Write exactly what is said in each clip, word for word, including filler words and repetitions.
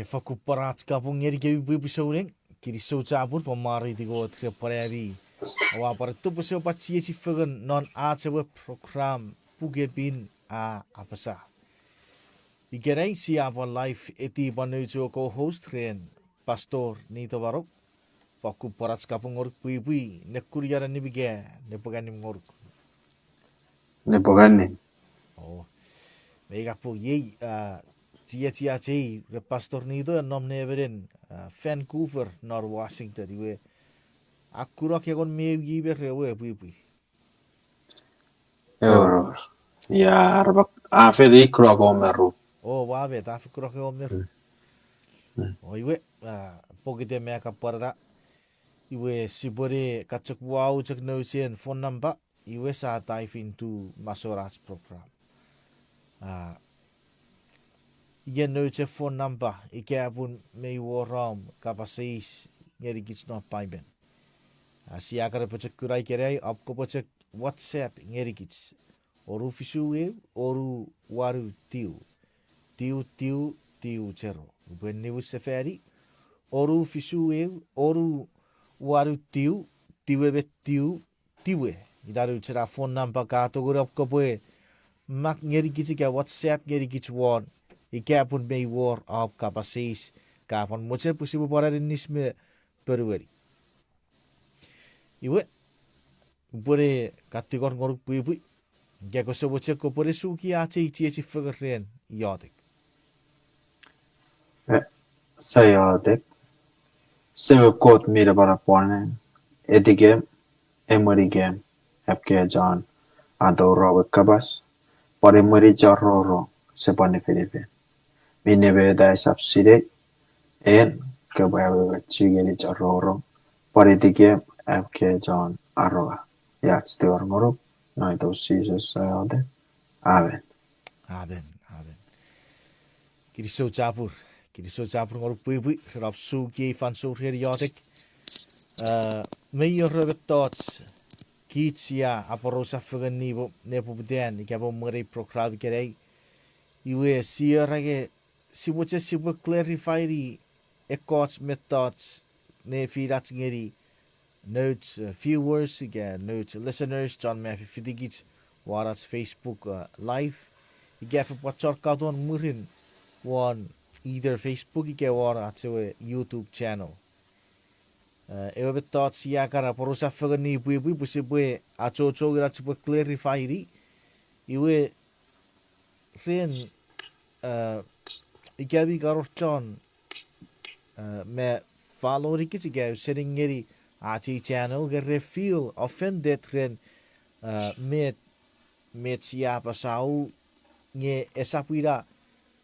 Fakkun pwan ach kapong ngenikemi pwipwi souneng, kinisou chapur pwan mwareiti Kot ren pwan ami oua pwan tupwese pwan chiechi fengen non ach ewe program Pukepin a apasa. Ikenai sia pwan live eti pwan nouch ewe co-host ren Pastor Nito Marok. Fakkun pwan ach kapong ngonuk pwipwi, nekkun ion a nim ika nepwong a nim ngonuk. Nepwong a nim. O, me ika pwe iei, a, chiechiach ei ren Pastor Nito a nom nemenen, a, Vancouver non Washington, iwe a kunok engon me ew ier me ru ewe pwipwi. Ewer. Ia, arap a fen kunok engon me ru. O, ua met, a fen kunok engon me ru. O, iwe, a, pokiten me a kapwarana, iwe sipwene kan chok wau chok nouch ei phone number, iwe sa dive into masoun ach program. A, ien nouch ei phone number, ika pun mei wor om kapas eis ngenikich non Paipen, a, sia kan pochokun ikenai, oupwe kopwe chok WhatsApp ngenikich. Oru fisu eu, oru wanu tiu, tiu tiu, tiu zero. Upwe niwin sefani, oru fisu eu, oru wanu tiu, tiwe me tiu, tiwe. Ina nouch ena phone number ka tongeni oupwe kopwe mak ngenikich ika WhatsApp ngenikich won, ika pun mei wor om kapas eis ka pwan mochen pwe sipwe pwan aninis me ponueni. Iwe, upwene kan tingor ngonuk pwipwi, ika kose mochen kopwene suki ach ei chiechi fengen ren iotek. Sia iotek. Semei Kot mi napanap won nang, etikem, emwenikem, apkechon, atoura ewe kapas, pwan emweni chon rongorong, sipwe pwan nifinifin. Minne met aisap sinei, en, kopwe awewe chu ngeni chon rongorong, pwan etikem, apkechon, aronga. Iei ach tingor ngonuk, non itan Jises sia iotek. Amen. Amen, amen. Kinisou chapur, kinisou chapur ngonuk pwipwi ren om suki ei fansoun ren iotek. A, mei wor ew mettoch kich sia aporausa fengen ne nepoputan ika pwe mwen ei program ikenai. Iwe sia era nge sipwe chok sipwe clarify-ni ekkoch mettoch nefinach ngeni nouch, uh, viewers ika nouch listeners chon ma fifitikich won ach Facebook, uh, live, ika fen pwan chon katon mwirin won either Facebook ika won ach ewe YouTube channel. Uh, ewe mettoch sia kan aporausa fengen ne pwipwi pwe sipwe achocho ina sipwe clarify-ni. Iwe ren, uh, ika mi kan wor chon, uh, ma follow-nikich ika ausening ngeni ach ei channel nge re feel offended ren, uh, met, met sia apasau nge esap ina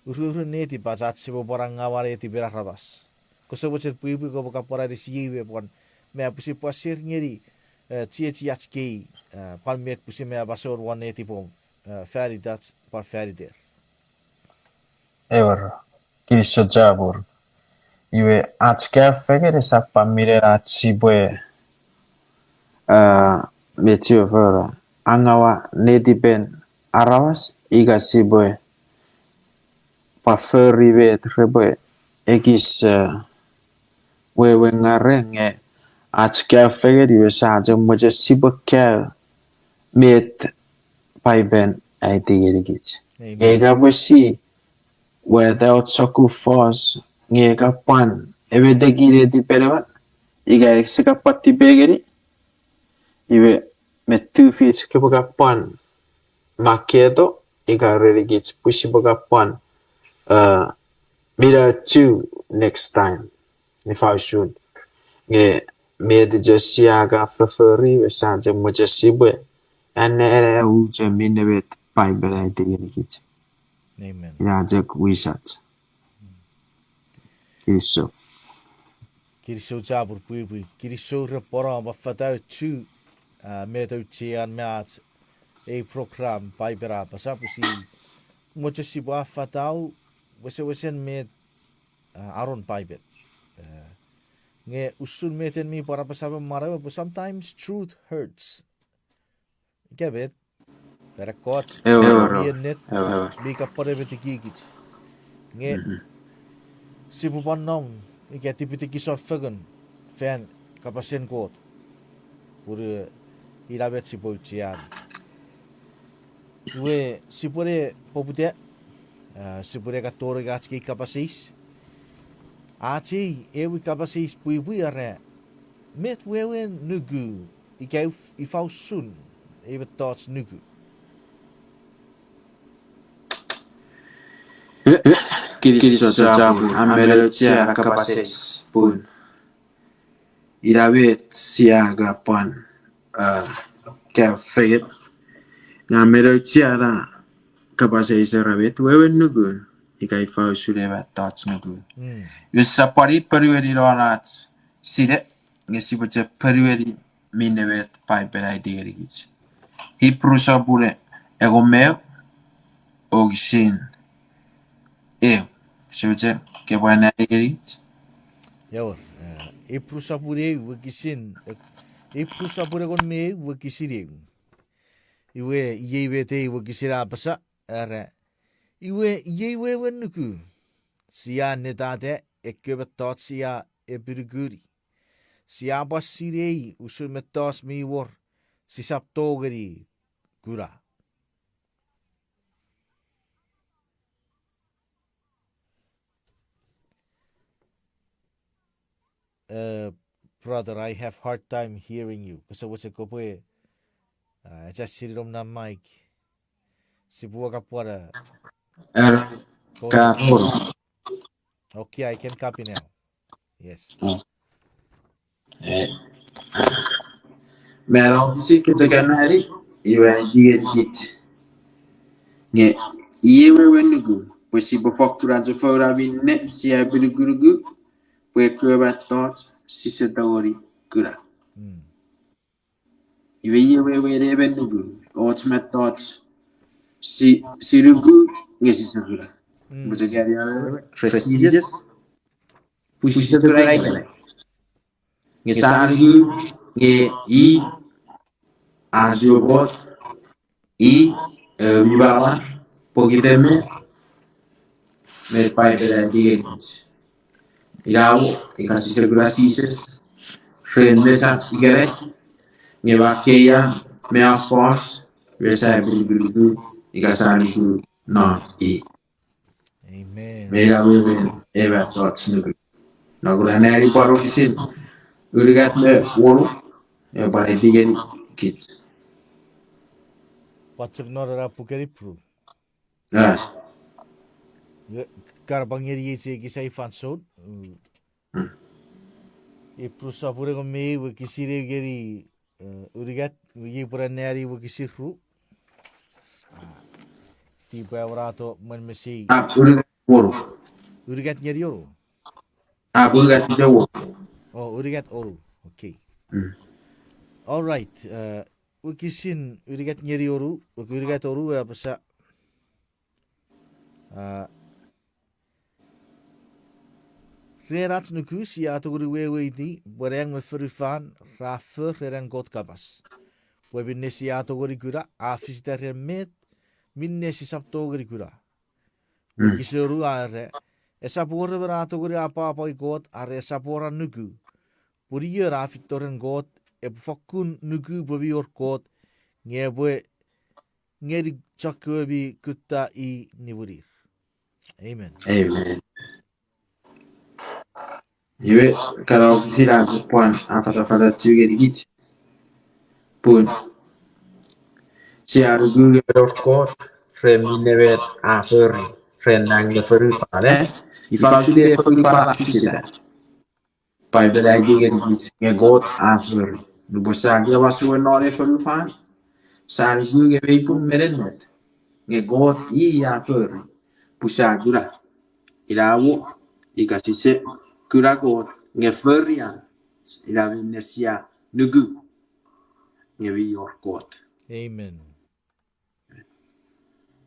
uruurun netipach ach sipwe pwan angaua netipen aramas. Kose mochen pwipwi kopwe kan pwan anisiei me pwan, ma pwisin pwan share ngeni, uh, chiechiach kei, uh, pwan met pwisin me apasewen won netipom, uh, fanitach pwan faniter. Ewer, kinisou chapur. Iwe ach kaeo fengen esap pwan minen ach sipwe, uh, met sipwe fori, angaua netipen aramas ika sipwe pwan fori met repwe ekis, uh, wewe ngare nge ach kaeo fengen iwe sia chok mochen sipwe kaeo met Paipen a aiti ngenikich. Nge ika pwe si wata och sokkun fos nge ka pwan ewe teki netipen emon, ika ese ka pwan tipe ngeni, iwe met tufich kopwe ka pwan maketo ika erenikich pwe sipwe ka pwan, uh, mino chu next time. Ifa usun. Nge met chok sia kan fofori, sia chok mochen sipwe anneani usun minne met Paipen a aiti ngenikich. Ina chok wisach. Kinisou. Kinisou chapur pwipwi. Kinisou ren pwan om affata uchu, uh, met auchean me ach ei program Paipen a apasa pwe si mochen sipwe affatau wesewesen met, uh, anon Paipen. Uh, nge usun met en mi pwan apasa me manaua pwe sometimes truth hurts. Ika met, fan ekkoch mi ennet, mi kan pwan emetikikich. Nge Sipwe pwan nom ika tipetekison fengen fan kapasen Kot. Pun ina met sipwe aucheani. Iwe sipwene poputa, a, sipwene katonong ach kei kapas eis. Ach ei ewe kapas eis pwipwi era, met wewen nuku ika ifa usun ei mettoch nuku? Kinisou chapur, a men auchea ena kapas eis pun ina met sia kan pwan, a, kaeo fengen. Nge a men auchea ena kapas eis era met wewen nuku ika ifa usun ei mettoch nuku. Iwe sisap pwan ponueni non ach sinei, nge sipwe chok ponueni minne met Paipen a aiti ngenikich. Hipru sopun engon me eu, wokisin eu. Sipwe chok kopwe anneani ngenikich. Ewer, a, Hipru sopun eu wokisin, Hipru sopun engon me eu wokisin eu. Iwe iei met ei wokisin a apasa, era, iwe iei wewen nuku, sia netata ekkewe mettoch sia epinukunuk. Sia pwan sinei usun mettoch mi wor sisap tongeni kuna. Uh, brother, I have hard time hearing you. Kose mochen kopwe, uh, adjust-ini nom na mic. Sipwe waka pwan, uh, Era, ka poro. Okay, I can copy now. Yes. Mano, si kete kanari, iwe aiti ngenikich. Nge, iei wewen nuku, pwe sipwe fokkun achocho ren minne sia epinukunuku, pwe ekkewe mettoch sise tongeni kuna. Iwe iei wewen emon nuku, och mettoch si, si nuku nge sise kuna. Mochen kani awewe, re serious, pwe sise kuna ikenai. Nge sia nuku nge i a chuen Kot, i, e, mi manaman, pokiten met, met Paipen a aiti ngenikich. Ina mo, ika sise kuna Jises ren mesach ikenai, nge makkei ia me a fos, iwe sia epinukunuku, ika sia nuku non i. Amen. Me ina wewen ei mettoch nuku. Nge ua kan anneani pwan wokisin unungat me wonu, e pwan aiti ngenikich. Pwan chok non ena puken Ipru. A. Nge, kan pwan ngeni ei chok ekis ei fansoun. Ipru sopun engon me eu wokisin eu ngeni, e, unungat, iwe iei upwe anneani wokisin ru. A, tipwe awarato mwen mesei. A, unungat wonu. Unungat ngeni wonu. A, unungat ngeni wonu. O, unungat wonu. Okay. All right. E, wokisin unungat ngeni wonu, wokisin unungat wonu, e apasa, a, ren ach nuku sia tongeni weweiti pwe nang me fonufan ra for ren an Kot kapas. Pwe minne sia tongeni kuna a fisita ren met minne sisap tongeni kuna. Wokisin wonu a era, esap wor emon a tongeni apwapwai Kot are esap wor an nuku. Pun ion a feito ren Kot epwe fokkun nuku pwe mi wor Kot, nge epwe ngeni chokkewe mi kutta i niwinir. Amen. Amen. Iwe, kana wokisin a chok pwan afatafatochu ngenikich pun sia nuku nge wor Kot ren minne met a fori ren nang me fonufan, e? Ifa usun ei fonufan a fisita? Paipen a aiti ngenikich nge Kot a fori. Nupwen sia kapas ewe non ei fonufan, sia nuku nge mei pung me ennet. Nge Kot i a fori. Pwe sia kuna. Ina mo, ika sise kuna Kot nge fori an, ina minne sia nuku nge mi wor Kot. Amen.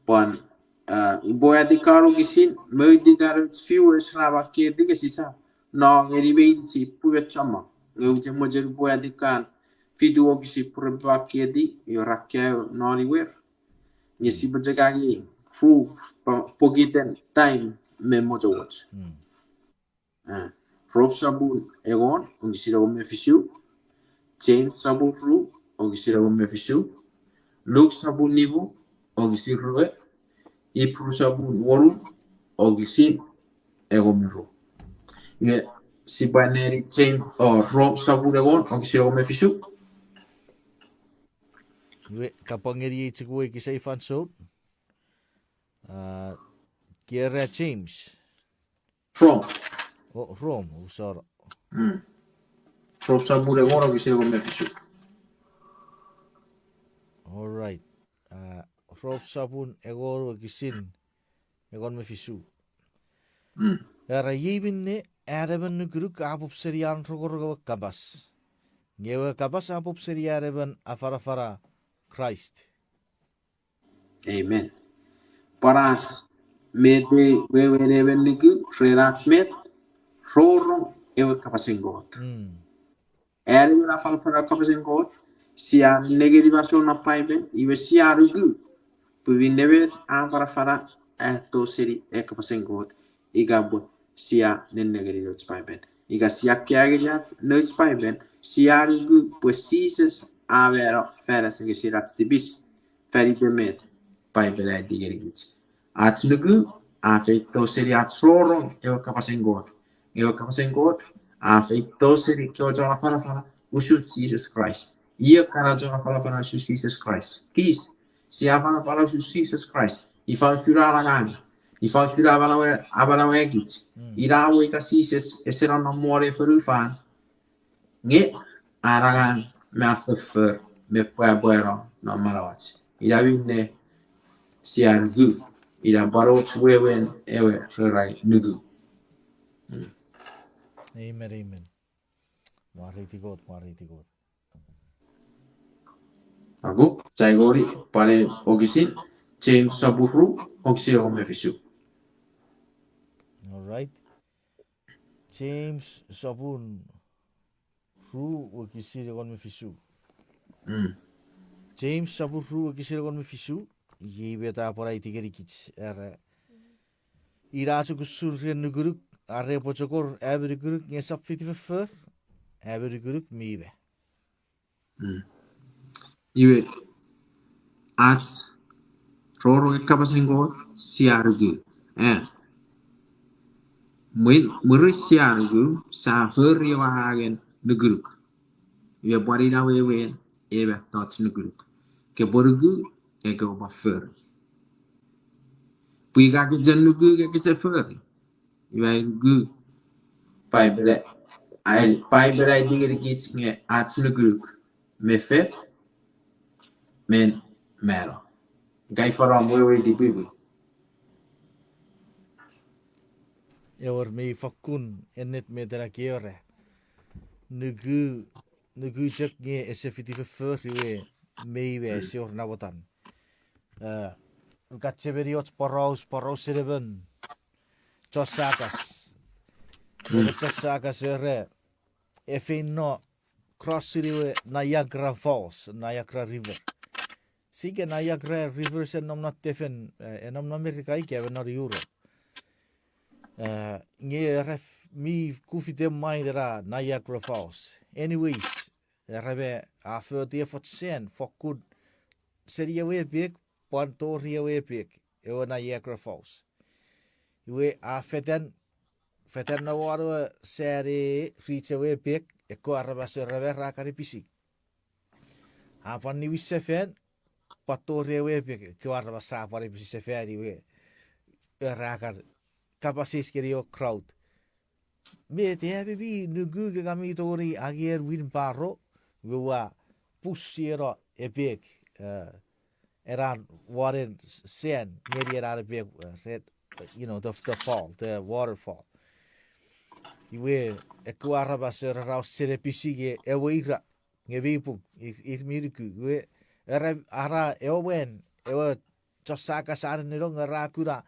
Pwan, a, upwe atikan wokisin, mei atikan ach viewers ra makkei nge sisap no ngeni meinisin pwe chommong. Nge ua mochen upwe atikan fitu wokisin pwe repwe makkei, io ra kaeo non iwer. Nge sipwe chok angei ru po-, pokiten time me mochomoch. Ah, Rom sopun engon, wokisin engon me fisu. James sopun ru, wokisin engon me fisu. Luke sopun nimu, wokisin rue. Ipru sopun wonu, wokisin engon me ru. Nge sipwe neni James, o, Rom sopun engon, wokisin engon me fisu. Iwe, kapangeni ei chok we kisei fansoun. Ah, kera James. Rom. O, Rom, usoro. Mm. Rom sopun engon, wokisin engon me fisu. All right. Ah, Rom sopun engon, wokisin engon me fisu. Mm. Era, iei minne, an emon nukunuk a pop seni an rongorong ewe kapas. Nge ewe kapas a pop seni an emon afanafana Kraist. Amen. Pwan ach met ei wewen emon nuku ren ach met rongorong ewe kapasen Kot. Mm. An emon afanafana kapasen Kot, sia nengeni masouen Paipen, iwe sia nuku pwe minne met a afanafana a tou seni ewe kapasen Kot, ika pwe sia nennengeni nouch Paipen. Ika sia kaeo ngeni ach nouch Paipen, sia nuku pwe Jises a mano fan asengesin ach tipis, fan iten met Paipen a aiti ngenikich. Ach nuku a feito seni ach rongorong ewe kapasen Kot. Ewe kapasen Kot a feito seni kewe chon afanafana usun Jises Kraist. Iwe ekkana chon afanafana usun Jises Kraist, kich, sia afanafana usun Jises Kraist, ifa usun an angang, ifa usun an amanauakich. Mm. Ina we ika Jises ese nonnom won ei fonufan, nge an angang me an foffor me pwapwano non manauach. Ina minne sia nuku, ina pwan och wewen ewe rera nuku. Mm. Amen, amen. Mwareiti Kot, mwareiti Kot. Apo, sia ngeni pwan ei wokisin, James sopun ru, wokisin engon me fisu. All right. James sopun ru, wokisin engon me fisu. Mm. James sopun ru, wokisin engon me fisu, iei met a pwan aiti ngenikich, era, ina chok usun ren nukunuk, are epwe chok wor ami nukunuk nge esap fiti foffor, ami nukunuk mi ma. Mm. Iwe, ach rongorong ewe kapasen Kot, sia nuku. Eh. Mwirin, mwirin sia nuku, sia fori ewe angangen nukunuk. Iwe pwan ina wewen ewe mettoch nukunuk. Kopwe nuku, ika kopwe fori. Pwe ika kese nuku, ika kese fori, iwe nuku, Paipen, ai, Paipen a aiti ngenikich nge ach nukunuk me fet, me mano. Ika ifa om weweiti pwipwi. Ewer, mi fokkun ennet met ena ke era. Nuku, nuku chok nge ese fiti foffor iwe mei we ese wor namotan. Eh, ua chechemeni och poraus, porausen emon chon sakas. Emon chon sakas era, e feino cross-ini ewe Niagara Falls, Niagara River. Sike Niagara River ese nom non tefen, eh, e nom non Merika ika emon non Europe. Eh, nge era mi kufiten mwain ena Niagara Falls. Anyways, era me a foti efoch sand fokkun seni ewe epek pwan tori ewe epek, ewe Niagara Falls. Iwe a fetan, fetan ne won ewe sand e reach ewe epek, ekkewe aramas era me ra kan episi. A pwan niwin sefan, pwan tori ewe epek, ekkewe aramas ra pwan episi sefan iwe, era kan kapas eis ngeni ewe crowd, met ami mi nuku ika mi tongeni angei wheelbarrow, iwe ua push-eno epek, eh, ena wanen sand ngeni ena epek, eh, ren, you know, the, the fall, the waterfall. Iwe ekkewe aramas era ra sen episi nge ewe ira, nge mi pung, ir, ir mi nuku. Iwe era, ara ewe mwan, ewe chon sakas a nenenong era kuna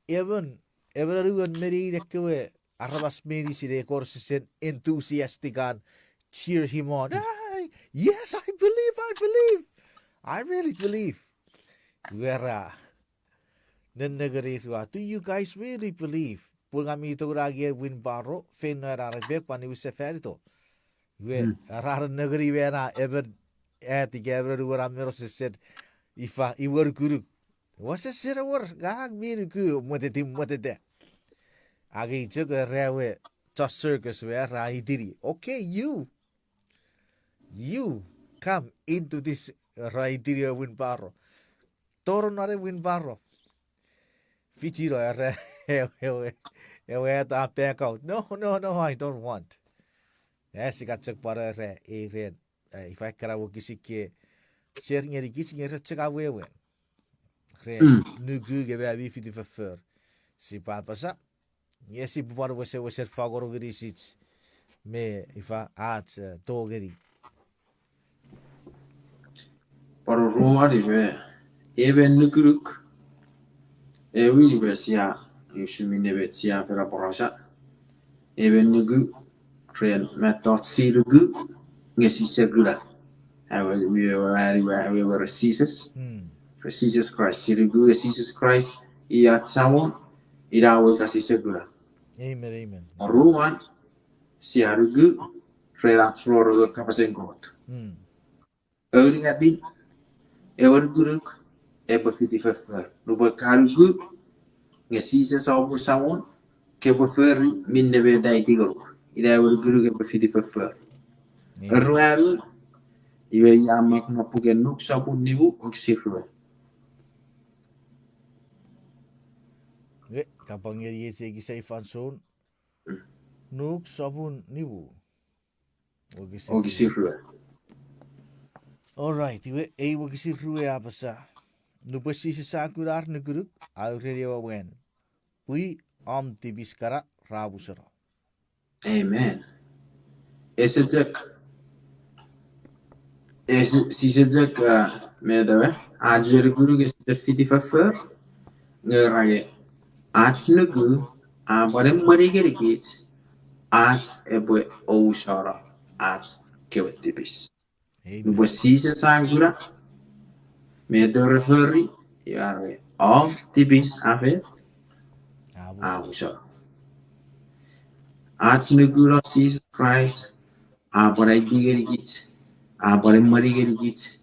emon, emon anuon me nein ekkewe aramas meinisin ekkoch sesen enthusiastic an cheer him on. "Ah, yes, I believe, I believe. I really believe." Iwe ra nennengeni ir ua, "Do you guys really believe?" pun ngang mi tongeni angei wheelbarrow, feino ena epek pwan niwin sefanito. Iwe, mm, ra nengeni we ena emon at ika emon nuwe na meno sesen, ifa, iwe nukunuk. Wesesen wor, ngang mi nuku, mweteti mwetete. Angei chok era we, chon circus we ra itini. Okay, you. You come into this, ra itini ewe wheelbarrow. Tonong non ewe wheelbarrow. Fichino era ewe, ewe, ewe at a back out. No, no, no, I don't want. Ese kan chok pwan era ei ren, eh, ifa ekkana wokisin ke share ngenikich nge ra chok awewe. Ren, mm, nuku nge ami fiti foffor. Sipwe apasa, nge sipwe pwan wesewesen fangeno ngenikich me ifa ach, eh, tongeni. Pwan oruan iwe, emon nukunuk, ewe iwe sia, usun minne met sia fen aporausa. Emon nuku, ren mettoch si nuku, nge sise kuna. Awe, iwe, iwe, iwe, iwe, iwe, re Jises. Mm. Re Jises Kraist, si nuku, nge Jises Kraist, i ach Samon, ina we ka sise kuna. Amen, amen. Oruan, sia nuku, ren ach rongorong kapasen Kot. Mm. Aunungatin, ewe nukunuk, epwe fiti foffor. Nupwen ka nuku, nge Jises a om Samon, kopwe fori minne met a aiti ngonuk. Ina ewe nukunuk epwe fiti foffor. Amen. Oruan, iwe ia mak non puken Luk sopun nimu wokisin rue. E, kapong ngeni ei chok ei fansoun. Luk sopun nimu. Wokisin rue. All right, iwe ei wokisin rue a apasa. Nupwen Jises a kuna ar nukunuk, a ureni ewe mwan, pwi, om tipis kana ra museno. Amen. Ese chok, ese, sise chok, ah, met ewe, ach we nukunuk ese chok fiti foffor, nge ra nge, ach nuku, a pwan emweni ngenikich, ach epwe omusano, ach kewe tipis. Amen. Nupwen Jises a kuna, met ewe re fori, iwe, om tipis a fe, a musano. Ach nuku non Jises Kraist, a pwan aiti ngenikich, a pwan emweni ngenikich,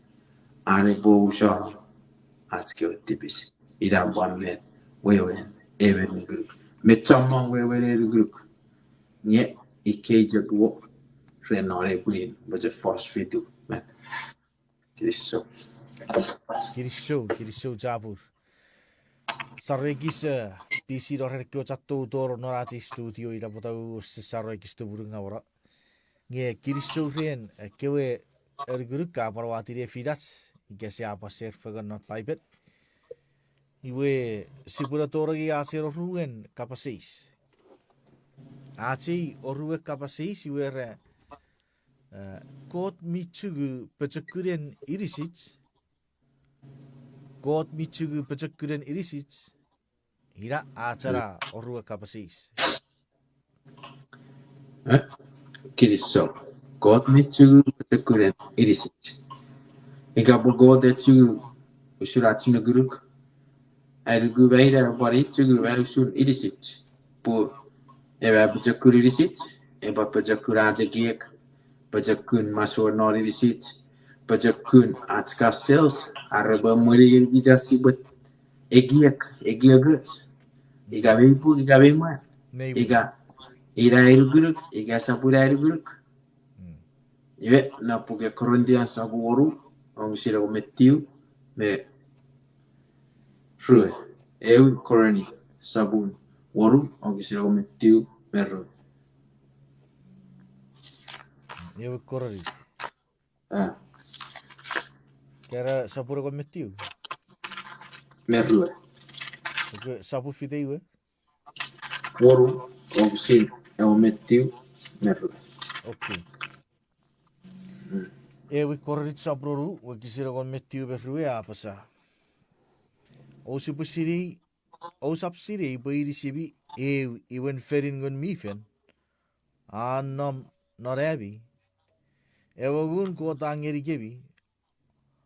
an epwe omusano ach kewe tipis. Ina pwan met wewen emon nukunuk. Me chommong wewen ei nukunuk. Nge ikei chok wo ren non ei pwinin, mochen fos fitu. Kinisou. Kinisou, kinisou chapur. Sarei kis, eh, pisi no ren ekkewe chattou toro non ach ei studio ina pwata use sarei kis tumunungaw ra. Nge kinisou ren, eh, ekkewe anukunuk ka pwan awatine finach, ika sia pwan share fengen non Paipel. Iwe sipwe ne tonong ngeni ach ei oruen kapas eis. Ach ei oruen kapas eis iwe ra, eh, Kot mi chungu pochokunen inisich. Kot mi chungu pochokunen inisich. Ina ach ena oruen kapas eis. Eh, kinisou. Kot mi chungu pochokunen inisich. Ika pwe Kot e chungu usun ach nukunuk, ai nuku me ina pwan i chungu me usun inisich. Pwe ewe a pochokun inisich, epwe pochokun ach ekiek, pochokun masouen non inisich, pochokun ach ka sales, are epwe emweni ngenikich ach sipwe ekiek, ekiekoch. Ika mei puk, ika mei mwan. Ika ina ai nukunuk, ika esap ina ai nukunuk. Iwe, non puken Korintian sopun wonu, wokisin engon me tiu, me rue. Eu Korint, sopun wonu, wokisin engon me tiu, me rue. Eu Korint. Ah. Kera sopun engon me tiu? Me rue. Okay, sopun fite iwe? Wonu, wokisin engon me tiu, me rue. Okay. Ewe Korint sopun wonu, wokisin engon me tiu me rue a apasa. Ousipwe sinei, ousap sinei pwe inisimi eu imwen fenin Ngun mi Fel a nom non ami, ewe Ngun Kot a ngenikemi,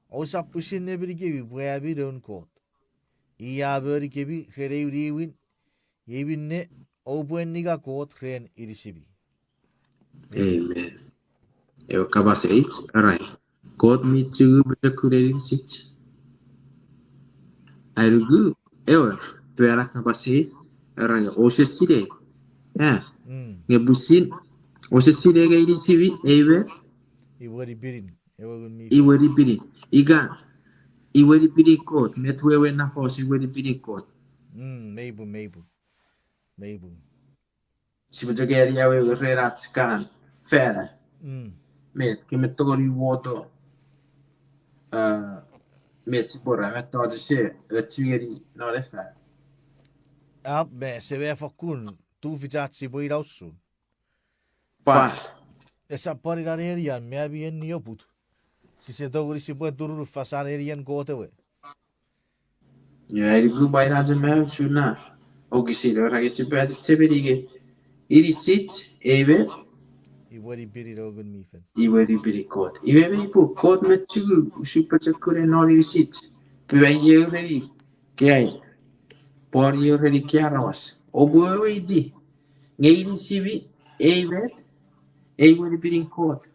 ousap pwisin nemenikemi pwe ami noun Kot. I a monikemi ren eu niwin, iei minne oupwe nika Kot ren inisimi. Amen. Ewe kapas eis, era, Kot mi chungu pochokunen inisich. Anuku, ewer, pwe ena kapas eis, era, ouse sinei. Nge pwisin, ouse sinei nge inisimi, amen. Iwe nipinin, ewe ngun mi, iwe nipinin. Ika, iwe nipinin Kot, met wewen na fos iwe nipinin Kot. Mei pung, mei pung. Mei pung. Sipwe chok ani awewe ren ach kan fana. Met, ke met tongeni woto. Met sipwe ra, met toche se, e chingeni non efan. Ap me se me fokkun tufichach sipwe ina usun. Pwan. Esap pwan ina nenian me ami en nioput. Sise tongeni sipwe turunufasa nenien Kot ewe. Nge ai nuku pwe ina chok me usun na. Okisin, era ke sipwe ati chemeni nge inisich, amen. Iwe nipinin ewe ngun mi fen. Iwe nipinin Kot. Iwe mei pung Kot mi chungu usun pochokunen non inisich. Pwe ai iei ureni, ke ai, pwan iei ureni kei aramas, oupwe weweiti nge inisimi, amen, iwe nipinin Kot.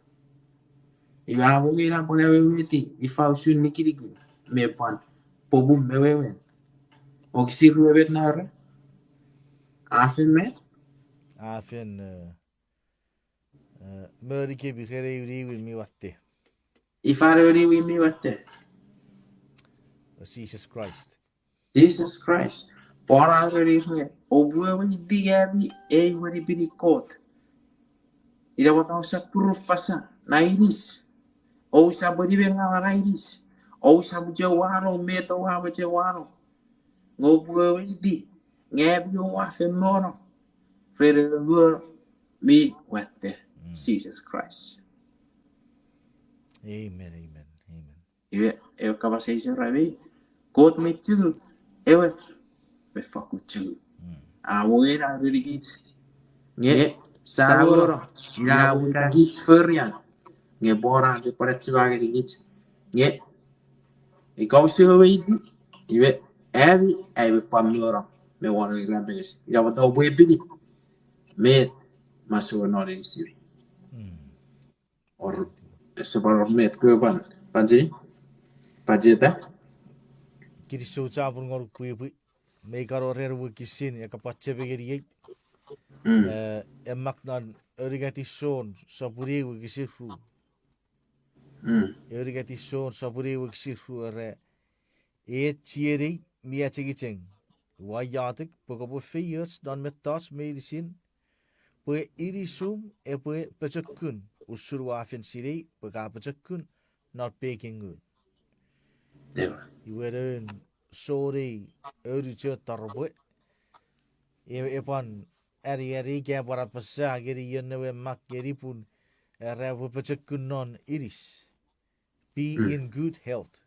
Iwe a mo nge ina pwan weweiti ifa usun nikinikin me pwan popun me wewen. Okisin rue met na era? A fen met? A fen, e, monikemi ren ewe niwin mi watte. Ifa ewe niwin mi watte? Jises Kraist. Jises Kraist. Pwan a ereni ir nge, oupwe weweiti ami ei we nipinin Kot. Ina pwata ousap turufasa na inis. Ousap nimengaw na inis. Ousap chewano met oua mochen wano. Nge oupwe weweiti nge ami oua fen mono ren ewe mwo mi watte, Jises Kraist. Amen, amen, amen. Iwe, ewe kapas eis era mei, Kot mi chungu, ewe, me fokkun chungu. A mo nge ina renikich. Nge, sa mono, ina mo ika kich forian. Nge pwora, ke pwora chiwa ngenikich. Nge, ika ouse weweiti, iwe, ami, ami pwan mono, me won ewe irapenges. Ina pwata oupwe epini met mi masouen non inisimi. Or, ese pwan wor met kewe pwan, pwan cheni, pwan cheta. Kinisou chapur ngonuk pwipwi, me ika wor ren wokisin e ka pwan chepengeniei. E, e mak non aunungatin Jon, sopun ew wokisin ru. Aunungatin Jon, sopun ew wokisin ru era, e chienei mi achengicheng, ua iotek pwe kopwe feioch non mettoch meinisin, pwe inisum epwe pochokun, usun ua fen sinei pwe ka pochokun non pekin ngun. Iwe non Jon ew, aunungatin Jon taropwe, e, e pwan ani, ani ika pwan apasa ngeni ion ewe mak ngeni pun, era epwe pochokun non inis. Be in good health.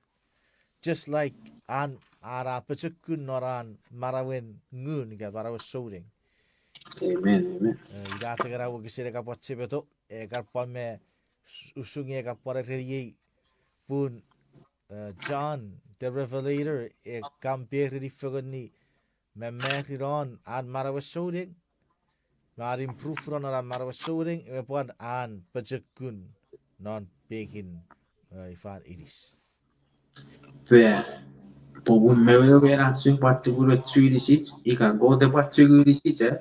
Just like an, an a pochokun non an manauen ngun ika manauen souneng. Amen, amen. E, ina chok ena wokisin e ka pwan chemeto, e ka pwan me s-, usun nge e ka pwan ereniei pun, e, John the Revelator e compare-ni fengeni me mari non an manauen souneng, me an improve non an manauen souneng, iwe pwan an pochokun non pekin, e, ifan inis. Pwe, popun me wewen ach sipwe pwan tumunochu inisich, ika Kot epwe pwan chungu inisich, e?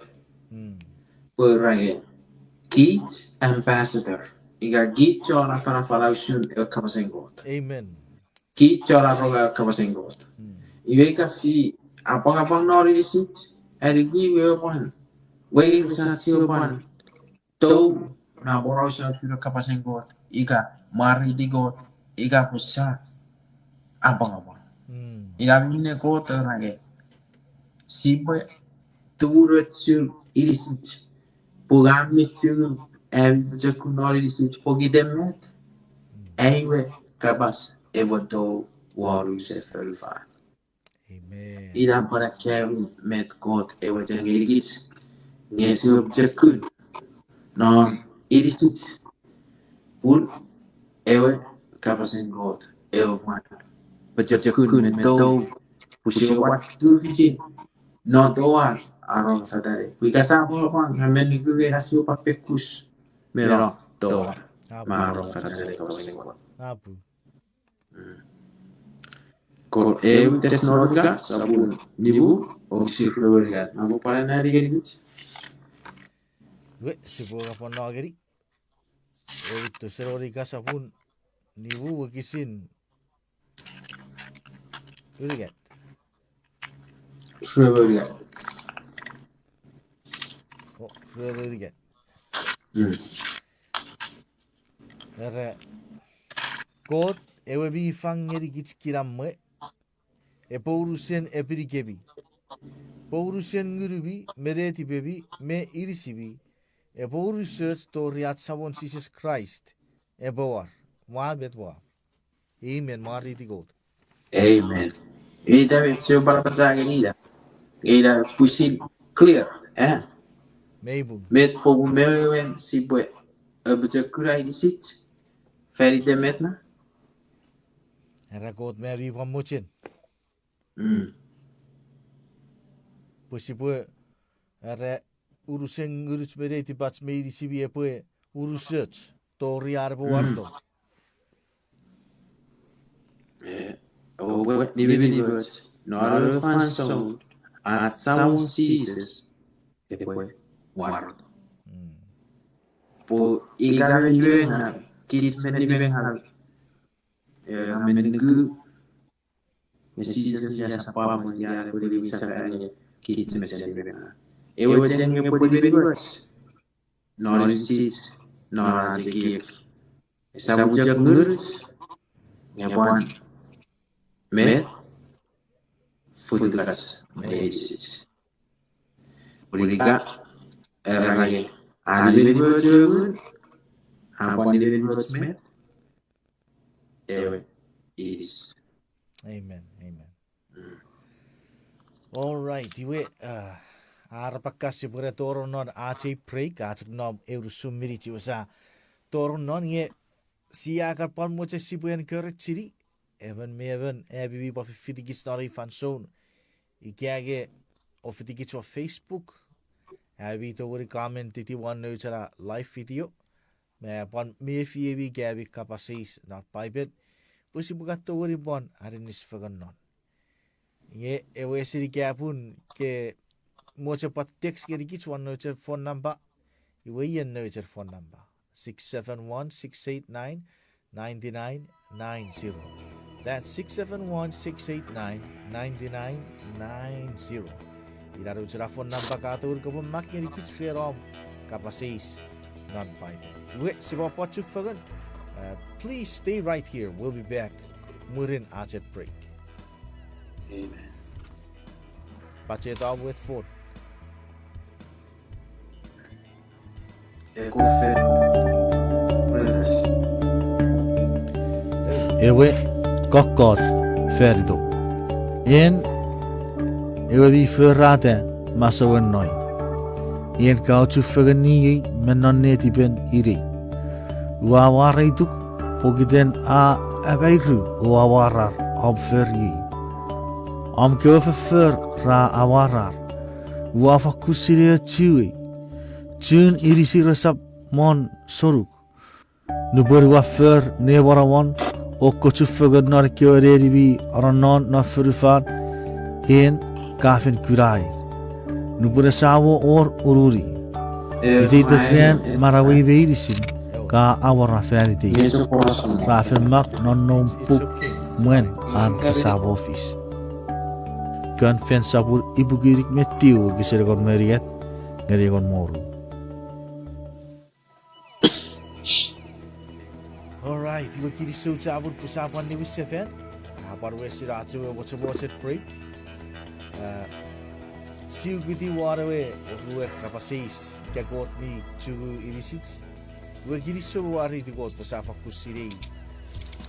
Pwe ra nge, kich ambassador, ika kich chon afanafana usun ewe kapasen Kot. Amen. Kich chon aronga ewe kapasen Kot. Iwe ika si apwangapwang non inisich, ani iwe pwan, weires ach sipwe pwan tou, na porausa usun ewe kapasen Kot, ika mwareiti Kot, ika pwe sa apwangapwang. Ina minne Kot era nge, sipwe tumunochu inisich, pwe a mi chungu ami pochokun non inisich pokiten met, ewe kapas epwe tou won unusen fonufan. Ina pwan akkaewin met Kot ewe a aiti ngenikich, nge sipwe pochokun non inisich, pun ewe kapasen Kot ewe pwan pochokun me tou, pwe sipwe pwan tufichin non toau, Aro fatale. Pwe ika sa pwapwan, nga men nuku ena sipwe pwan pekkus. Meno, to. Apu. Ma aro fatale to sengwa. Apu. Mm. Ko eu Tesalonika, sopun nimu, wokisin rue me unungat. Namo pwan na ngenikich. Iwe, sipwe kapwan no ngeni. Eu Tesalonika sopun nimu wokisin unungat. Rue me unungat. O, rue me unungat. Mm. Era, Kot ewe mi fang ngenikich kinamwe, epwe unusen epinikemi, pwe unusen ngunumi me netipemi me inisimi, epwe unusoch tori ach Samon Jises Kraist epwe war. Mwa met mwa. Amen, mwareiti Kot. Amen. Ita met sipwe pwan apachangeni ina. Ina pwisin clear, eh? Mei pung. Met popun me wewen sipwe apochokuna inisich fan iten met na? Era Kot me mi pwan mochen. Mm. Pwe sipwe, era, unusen ngunuch me netipach me inisimi epwe unusoch tori an epwe Mm. wareto. Eh, oupwe nimenimoch non ewe fansoun ach Samon Jises epwe wareto. Mm. Pwe ika me iwe nga kich men nimengaw, eh, nga men nuku, nge Jises mi asapwapwon ia epwe niwin sefan nge kich mesen nimengaw. Ewe chen nge epwe nimenimoch non inisich, non ach ekiek. Esap chok ngunuch, nge pwan met, fotukach me inisich. Pwe ika, era nge, a nimenimoch ewe ngun, a pwan nimenimoch met, ewe inis. Amen, amen. All right, iwe, uh, arapakas sipwene tonong non ach ei break, a chok nom eu unusun minich iwe sa tonong non, nge sia kan pwan mochen sipwe encourage-ini emon me emon ami mi pwan fiffitikich non ei fansoun. Ika nge ofitikich won Facebook, ami tongeni comment-iti won nouch ena live video. Me pwan mefiemi ika ami kapas eis non Paipen, pwe sipwe kan tongeni pwan aninis fengen non. Nge ewe esini kapun ke mochen pwan text ngenikich won nouch ei phone number, iwe ien nouch ei phone number, six seven one, six eight nine, nine nine nine zero. That's six seven one, six eight nine, nine nine nine zero. Ina nouch ena phone number ka tongeni kopwe mak ngenikich ren om kapas eis non Paipen. Iwe, sipwe pwan chufengen. Uh, please stay right here. We'll be back mwirin ach ei break. Amen. Pacheta om wet phone. Ewe kokkot fanitom. En ewe mi forata masouen noin. En ka ochufengeni iei me non netipen inei. Ua mwareituk pokiten a amairu o amwarar om fori ei. Om kewe foffor ra amwarar. Ua fakkun sinei ochuei. Chun inisir esap mon sonuk. Nupwen ua for ne monomon o kochufengen non ekkewe neni mi anonon non fonufan, en ka fen kunaei. Nupwen esamo wor ununi, iteiten ran manauei meinisin ka awora fan itei. Ra fen mak non noum puk mwen an esamo fis. Kon Fen sopun ipuku inik me tiu wokisin engon me unungat ngeni engon me ru. All right, iwe kinisou chapur pwe sa pwan niwin sefan. A pwan wes ina ach ewe mochomochen break. Uh, siwiti won ewe oruen kapas eis, ika Kot mi chungu inisich. Iwe kinisou, mwareiti Kot pwe sa fakkun sinei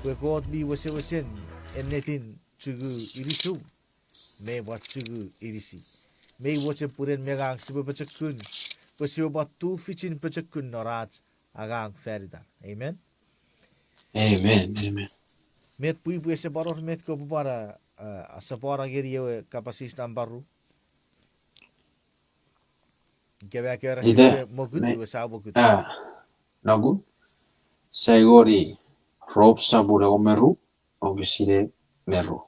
pwe Kot mi wesewesen ennetin chungu inisum me pwan chungu inisi. Mei mochen pwe en me ngang sipwe pochokun, pwe sipwe pwan tufichin pochokun non ach angang fan itan. Amen. Amen. Amen. Met pwipwi, ese pwan wor met kopwe pwan, uh, asapwano ngeni ewe kapas eis nampa ru? Ika ma ke era sipwe mokut, iwe sa mokut. Nokun, sia ngeni Rom sopun engon me ru, wokisin ew me ru.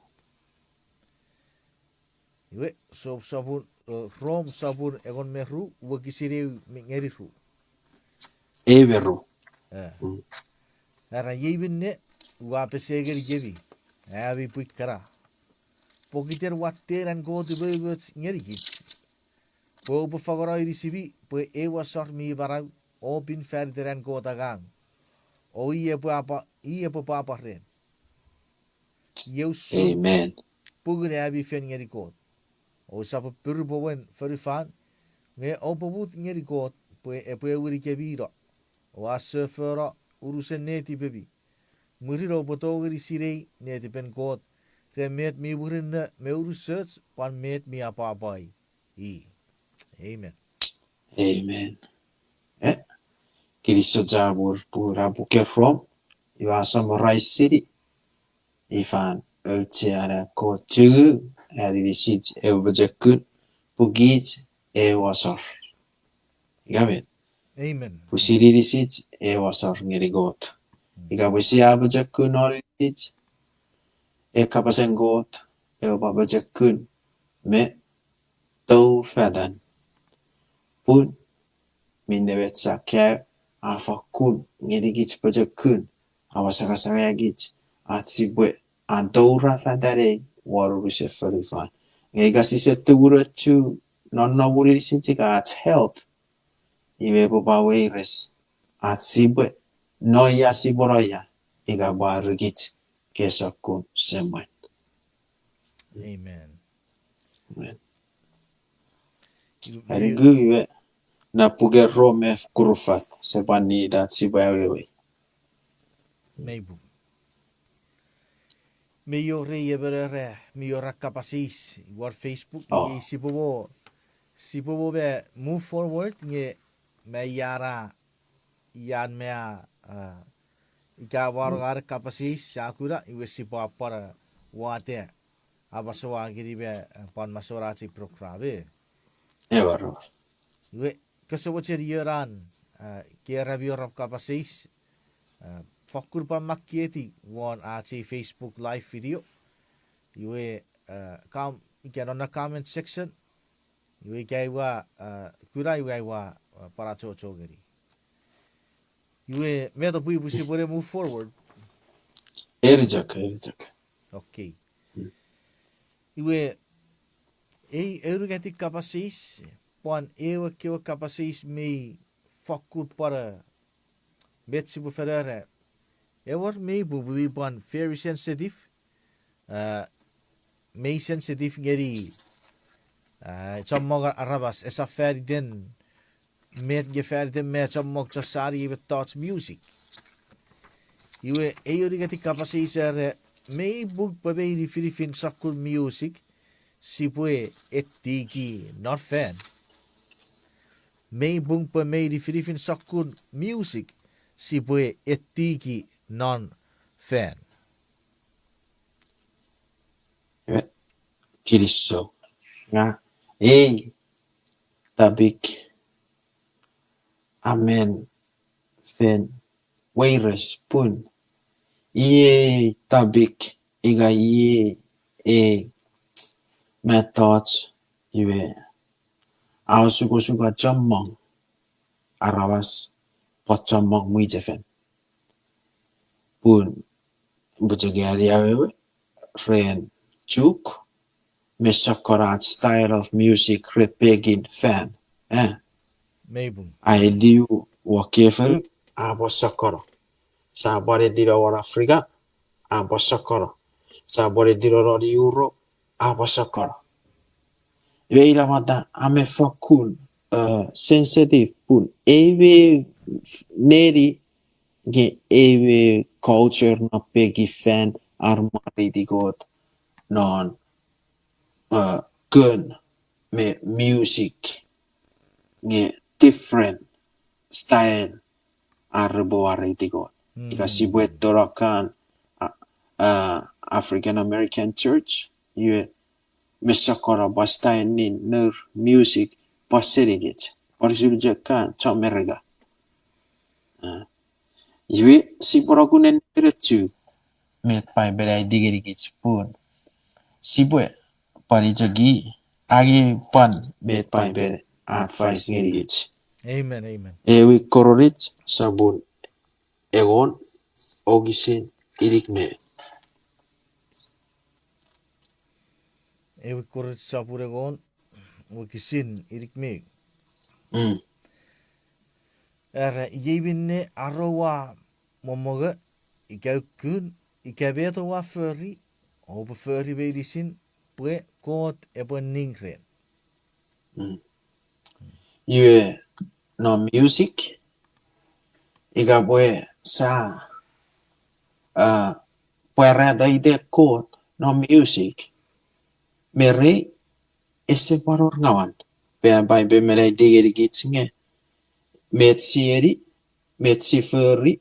Iwe, Rom sopun, Rom sopun engon me ru, wokisin ew ngeni ru. Ew me ru. Era iei minne, ua pesei ngenikemi, ami pwi kana, pokiten watten an Kot umoumoch ngenikich, pwe oupwe fangeno inisimi pwe eu asor mi manau, o pin fan iten an Kot angang, o i epwe pwapwa ren. Iei usun pungun ami fen ngeni Kot. Ousap appiru pwe mwen fonufan, nge oupwe mut ngeni Kot pwe epwe ewinikemi no, o a sofona unusen netipemi. Mwirin oupwe tongeni sinei netipen Kot ren met mi murinno me unusoch, pwan met mi apwapwai i. Amen. Amen. Kinisou chapur pun a puken Rom, iwe a summarize-ini ifan auchean an Kot chungu, an inisich ew pochokun, pwe kich ew asor. Ika met? Pwisin inisich ew asor ngeni Kot. Ika pwe sia pochokun non inisich, ewe kapasen Kot epwe pwan pochokun me tou fatan. Pun minne met sia kaeo a fakkun ngenikich pochokun, a pwan sakasangeakich ach sipwe an toura fatanei won unusen fonufan. Nge ika sise tumunochu nonnomun inisich ika ach health, iwe epwe pwan weires ach sipwe no ia sipwe no ia ika pwe a erikich ke sokkun semwen. Amen. Amen. Iwe, iwe, na puken Rom me kurufat, sia pwan need ach sipwe awewei. Mei pung. Mi wor rei emon era, mi wor a kapas eis won Facebook, nge sipwe mo, sipwe mo me move forward, nge me ian a, ian me a, ika wor an kapas eis sia kuna, iwe sipwe pwan wata, a masoua ngeni me, pwan masouen ach ei program, e. Iwe, kose mochen ionan, ke era mi wor om kapas eis, fokkun pwan makketi won ach ei Facebook live video. Iwe, ika non na comment section. Iwe ika aua, kuna iwe aua, pwan achocho ngeni. Iwe, met pwipwi sipwe ne move forward? Eri chok, eri chok. Okay. Iwe, ei aunungatin kapas eis, pwan ewe kewe kapas eis mi fokkun pwan, met sipwe fen era. Ewer, mei pung pwe mi pwan very sensitive. Mei sensitive ngeni chommong aramas, esap fan iten met nge fan iten me chommong chon sani ei mettoch music. Iwe, ei aunungatin kapas eis era, mei pung pwe mei nifinifin sokkun music sipwe etiki non fan? Mei pung pwe mei nifinifin sokkun music sipwe etiki non fan? Kinisou. Nga, ei topic a men fen weires pun iei topic ika iei ei mettoch iwe a osukosuka chommong aramas pwan chommong mwichefen. Pun, pwe chok ani awewe ren Chuuk me sokkono ach style of music ren pekin fan, e. Mei pung. Aeliu won kefonu, a pwan sokkono. Sia pwan etino won Africa, a pwan sokkono. Sia pwan etino non Europe, a pwan sokkono. Iwe ina pwata a men fokkun sensitive pun ewe neni nge ewe culture non pekin fan ar mwareiti Kot non kon me music nge different style ar repwe mwareiti Kot. Ika sipwe tonong kan African American church, iwe me sokkono pwan style nin nour music pwan senikich. Pwan usun chok ka chon Merika. Ah. Iwe sipwe rokun ne nengeni chu met Paipen a aiti ngenikich pun sipwe pwan chok angei pwan met Paipen a advice ngenikich. Amen, amen. Ewe Korint sopun engon, wokisin inik me ew. Ewe Korint sopun engon, wokisin inik me ew. Mm. Era, iei minne are oua momongo, ika ukkun, ika met oua fori, oupwe fori meinisin, pwe Kot epwe ning ren. Mm. Iwe non music, ika pwe sa, ah, pwarata iten Kot non music, me rei ese pwan wor ngawan. Pwe Paipen a aiti ngenikich nge met si eni, met si fori,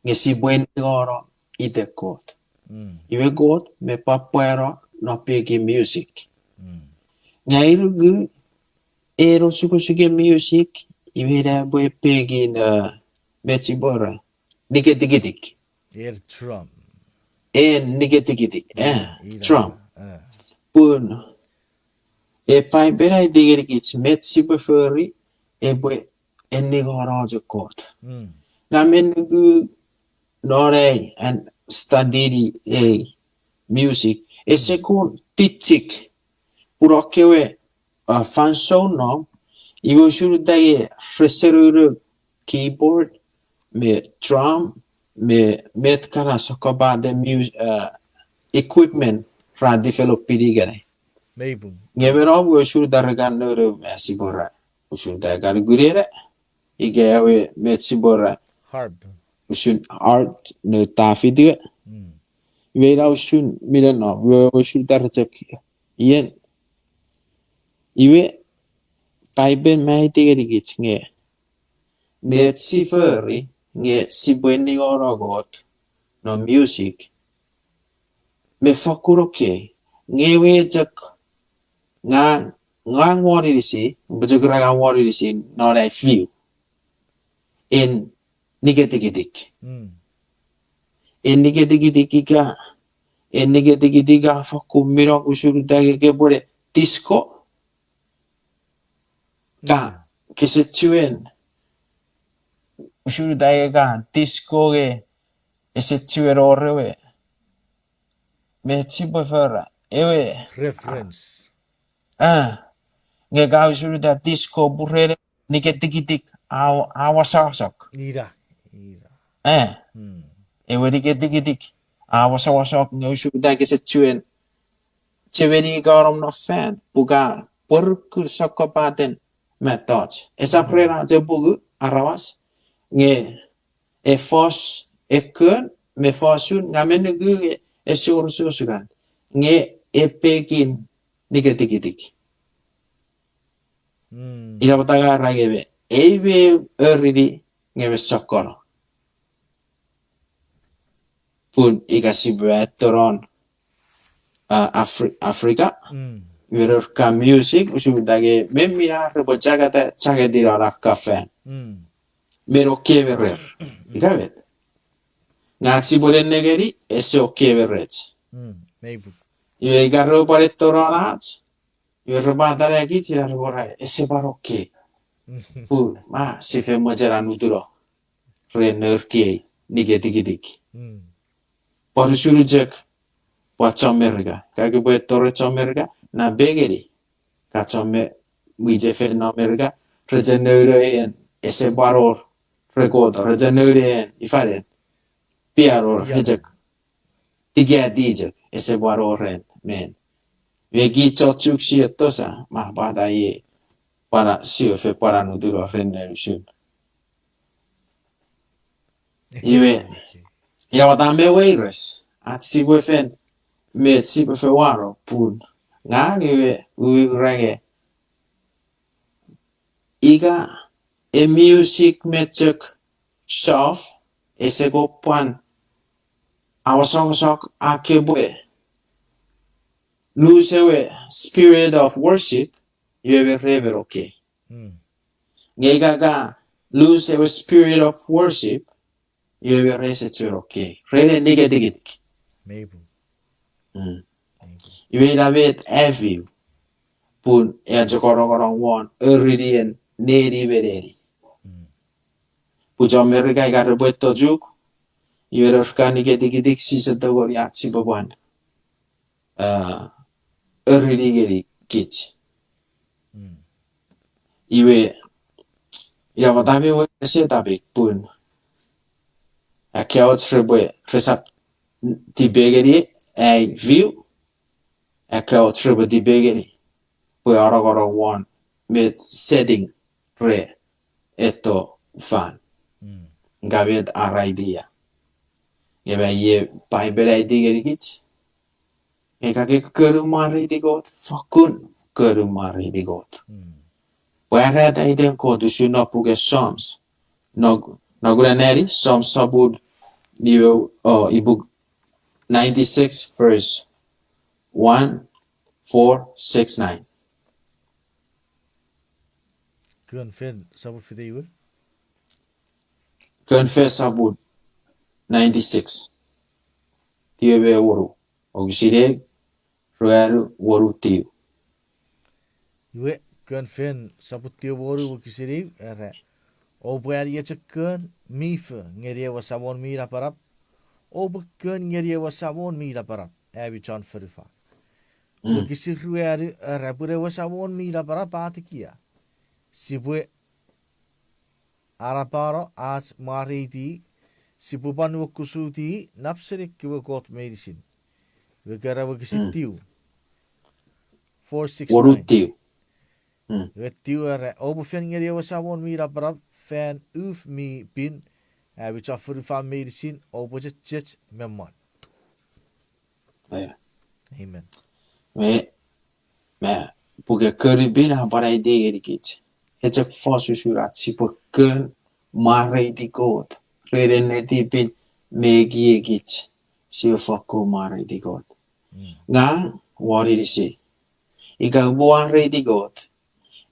nge sipwe ningono iten Kot. Mm. Iwe Kot me pwapwano non pekin music. Mm. Nge ai nuku, en osukosuken music, iwe ina epwe pekin, eh, met sipwe era, niketikitik. Er drum. En niketikitik, eh, Ina. Drum. Eh. Pun, e Paipen a aiti ngenikich met sipwe fori, epwe en ningono chok Kot. Mm. Ngang me nuku non ai an study ei music, ese kon tichik. Pun ekkewe, ah, fansoun nom, iwe usun uta nge rese nounou keyboard, me drum, me met kana sokkopaten mus-, ah, equipment ra develop-ini ikenai. Mei pung. Nge me nom we usun uta re kan nounou me sipwe ra, usun uta kan kunena, ika ewe met sipwe ra. Harp. Usun harp, ne tafiti. Mm. Iwe ina usun minen nom, iwe usun uta re chok ien. Iwe, Paipen a aiti ngenikich nge met si fori nge sipwe ningono Kot non music, me fakkun okay. Nge ewe chok ngang, ngang won inisi, pwe chok ngang won inisi non ai fiu. En niketikitik. Mm. En niketikitik ika, en niketikitik a fakkun mi nom usun uta nge kepwene disco. Ka, kese chuen, usun uta nge ka disco nge ese chuen wor ewe met sipwe fori ewe reference. Ah, nge ka usun uta disco pwe ren niketikitik a, a wasawasok. Ira, ira. Eh, ewe niketikitik a wasawasok nge usun uta kese chuen chemeni ika onom non fan, pwe ka pworukun sokkopaten mettoch. Esap ren ach epungu aramas, nge e fos ekkon me fosun, ngang me nuku nge ese wor sosukan, nge e pekin niketikitik. Mm. Ina pwata ngang ura nge me, ei me erini nge me sokkono. Pun ika sipwe eto non, ah, Afri-, Africa, mm, me rer ka music, usun uta nge me mina repwe chaketa, chaketi non ar ka fan. Mm. Me no kewe rer. Ika met. Nge ach sipwe nennengeni, ese okay me rech. Mm, mei pung. Iwe ika repwe pwan eto non ach, iwe repwe atanakich ina repwe ra, ese pwan okay. Pun, ma, si fen mochen anutuno ren nour kei niketikitik. Mm. Pwan usun chok, pwan chon Merika. Ka kipwe eto ren chon Merika, na pengeni. Ka chon me, mwichefen non Merika, rechen nounou en, ese pwan wor rekoto, rechen nounou en, ifa ren, piano, piano, echok. Tikati chok, ese pwan wor ren, men. Me ki chochuk si eto sa, ma pwata iei, pwan a, si fen pwan anutuno ren ne usun. Iwe, ina pwata me weires, ach sipwe fen, met sipwe fen wano pun. Ngang iwe, ui ura nge, ika e music me chok soft, ese kon pwan awasawasok a kepwe lose ewe spirit of worship, iwe me re men okay. Mm. Nge ika ka lose ewe spirit of worship, iwe rese chuen okay. Rese niketikitik. Iwe ina met afiu, pun a chok nongonong won orinien neni me neni. Pun chon Merika ika repwe etto Chuuk, iwe re kan niketikitik sise tongeni ach sipwe pwan orini ngeni kich. Iwe, ina pwata mi weires ei topic pun akkaoch repwe, resap tipe ngeni ai view, akkaoch repwe tipe ngeni pwe a nongonong won met setting re etto fan. Ika met ar idea. Nge me ie Paipen a aiti ngenikich, nge ka ke kon mwareiti Kot, fokkun kon mwareiti Kot. Pwe are aita Kot usun non puken Psalms. Nokuna neni Psalms sopun nimu, o, ipuk ninety-six verse one, four, six, nine. Kon Fel sopun fite iwe? Kon Fel sopun ninety-six. Tiwe me wonu, wokisin ew, ruanu, wonu, tiu. Iwe, Kon Fel sopun tiwe me wonu wokisin ew, era, oupwe aneasochis mi fo ngeni ewe Samon mi napanap, oupwe kon ngeni ewe Samon mi napanap, ami chon fonufan. Wokisin ruanu, era, pun ewe Samon mi napanap a tekia. Sipwe anapano ach mwareiti, sipwe pwan nuokusuti nap seni ekkewe kot meinisin. Iwe kera wokisin tiu. Four, six, nine. Iwe tiu era, oupwe fen ngeni ewe Samon mi napanap fan uf mi pin, ami chon fonufan meinisin oupwe chechech me mwan. Amen. Me, me, puken Kon mi Pin a pwan aiti ngenikich, e chok fos usun ach sipwe kon mwareiti Kot ren netipin me ekiekich, sipwe fokkun mwareiti Kot. Ngang won inisi, ika upwe mwareiti Kot,